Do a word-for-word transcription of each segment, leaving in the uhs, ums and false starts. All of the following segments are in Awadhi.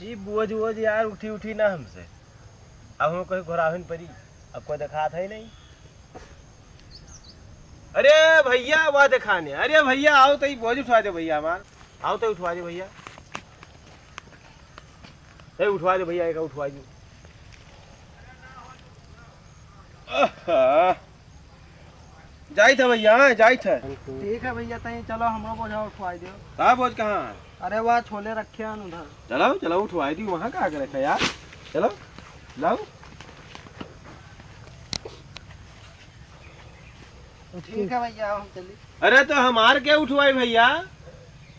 ई बोझ वोझ यार उठी उठी ना हमसे। अब हम कहीं घोराहिन परी, अब कोई देखात है नहीं। अरे भैया, वह देखाने, अरे भैया, आओ तो ई बोझ उठवा दे भैया हमार, आओ तो उठवा दे भैया, ए उठवा दे भैया, एक उठवा दे। आहा। जाइत है भैया, हाँ, जाइत है। ठीक है भैया, तहीं चलो, हमरो बोझा उठवाई दियो। का बोझ कहाँ है? अरे, वह छोले रखे हैं उधर। चलो, चलो, उठवाई दी, वहाँ का रखा यार। चलो, लाओ। ठीक है भैया, हम चली। अरे, तो हमार के उठवाई भैया?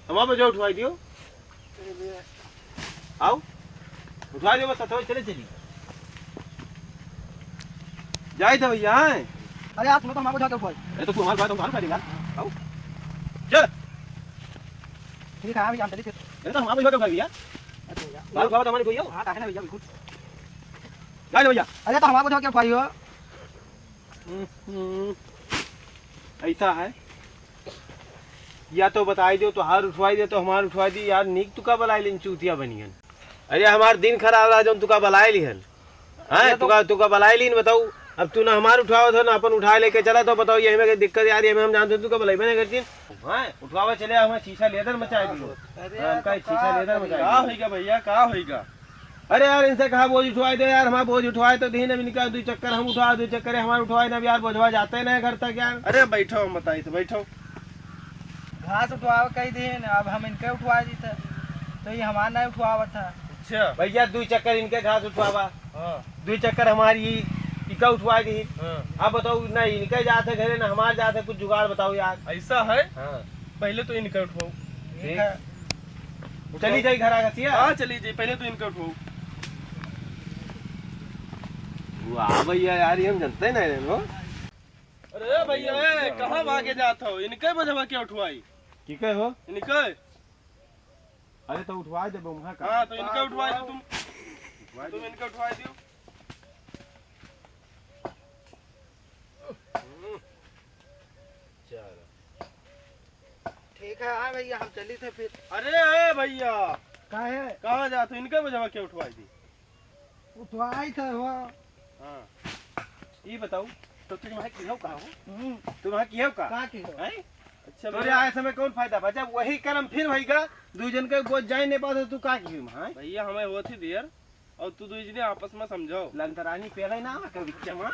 हमार बोझा उठवाई दियो। आओ, उठवा दे बस, हथवा चले चली। जाइत है भैया, हैं? अरे यार, सुनो तो, हमार बोझा के उठवाई। अरे तो तू हमार बात, हम बात करेंगे। आओ, चल। ठीक है, हाँ भैया, हम चली फिर। अरे तो हमार बोझा के उठवाई भैया। अच्छा भैया। बात उठवाओ तो हमारे भैया। हाँ, काहे ना भैया, बिल्कुल। जाइत है भैया। अरे तो हमार बोझा के उठवाई हो। हम्म, हम्म। ऐसा है। या तो बताई दो, तोहार उठवाई दे, तो हमार उठवाई दी। यार, नीक तुका बलाई लिहन, चूतिया बनिहन। अरे, हमार दिन खराब रहा, जौन तुका बलाई लिहन। हाँ, अरे, तो तुका, तुका बलाई लिहन, बताऊ। अब तू ना हमार उठावत हो, ना अपन उठाए लेके चला, तो बताऊ, यही में दिक्कत यार, ये में हम जानते हैं, तुका बलाई बने करती। हाँ, उठवावे चले, हमें शीशा लेदर मचाई दियो। अरे, हाँ, यार, हमका तो शीशा का लेदर करी? मचाई का दियो। होइगा भैया, का होइगा? अरे यार, इनसे कहा बोझ उठवाई दे यार, हमार बोझ उठवाए तो दीन, अब इनका दुई चक्कर हम उठवा, दुई चक्कर हमार उठवाए ना, अब यार बोझवा जाते ना घर तक यार। अरे बैठो, हम बताई तो, बैठो। घास उठवावे कही दीन, अब हम इनके उठवा दी थे, तो ये हमार नहीं उठवावत है। अच्छा। भैया, दुई चक्कर इनके घास उठवावा, हाँ। दुई चक्कर हमारी इका उठवा दी। हाँ। अब बताओ, ना इनके जात है घरे, ना हमार जात है, कुछ जुगाड़ बताओ यार। ऐसा है? हाँ। पहले तो इनके उठवाओ। ठीक है। चली जाई घर आगा सिया? हाँ, चली जाई, पहले तो इनके उठवाओ। वाह भैया यार, ये हम जनते नहीं रहे हो। अरे भैया, ए, कहाँ भागे जात हो? इनके बोझवा के उठवाई? ठीक है हो? इनके? अरे तो उठवा दे बम्हा का। हाँ, तो इनके उठवा दो तुम। उठवा तुम दे। इनके उठवा दियो। हम्म। चलो। ठीक है, हाँ भैया, हम चली थे फिर। अरे, ए भैया। का है? कहाँ जात हो? इनके बोझवा के उठवाई दी। उठवाई थे हो। हाँ। ई बताऊ, तो तुम वहाँ की हो का हो? हम्म। तुम वहाँ की हो का? का की हो? हैं? अच्छा, तोरे भैया। आए समय कौन फायदा बा? जब वही कर्म फिर होइगा, दू जन के बोझ जाए नहीं पाते, तू का की हो, हैं? भैया, हमें होत ही देर, और तू दू जने आपस में समझो। लंतरानी पेले ना, कभी चमा।